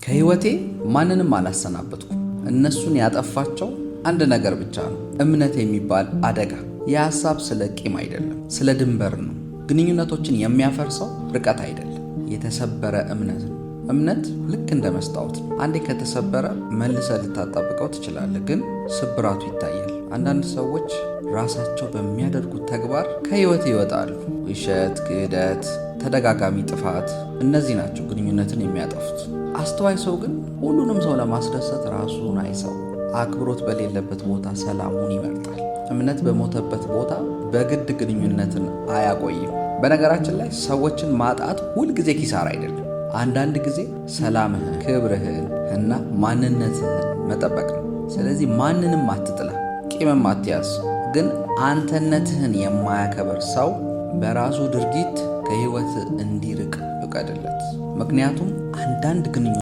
ከህይወቴ ማንንም አላሰናበትኩም። እነሱን ያጠፋቸው አንድ ነገር ብቻ ነው፣ እምነት የሚባል አደጋ። የሀሳብ ስለ ቂም አይደለም፣ ስለ ድንበር ነው። ግንኙነቶችን የሚያፈርሰው ርቀት አይደለም፣ የተሰበረ እምነት ነው። እምነት ልክ እንደ መስታወት ነው። አንዴ ከተሰበረ መልሰህ ልታጣብቀው ትችላለህ፣ ግን ስብራቱ ይታያል። አንዳንድ ሰዎች ራሳቸው በሚያደርጉት ተግባር ከህይወት ይወጣሉ። ውሸት፣ ክህደት፣ ተደጋጋሚ ጥፋት፣ እነዚህ ናቸው ግንኙነትን የሚያጠፉት። አስተዋይ ሰው ግን ሁሉንም ሰው ለማስደሰት ራሱን አይሰው። አክብሮት በሌለበት ቦታ ሰላሙን ይመርጣል። እምነት በሞተበት ቦታ በግድ ግንኙነትን አያቆይም። በነገራችን ላይ ሰዎችን ማጣት ሁልጊዜ ኪሳራ አይደለም። አንዳንድ ጊዜ ሰላምህን፣ ክብርህን እና ማንነትህን መጠበቅ ነው። ስለዚህ ማንንም አትጥላ፣ ቂምም አትያዝ። ግን አንተነትህን የማያከብር ሰው በራሱ ድርጊት ከህይወት እንዲርቅ ፍቀድለት። ምክንያቱም አንዳንድ ግንኙ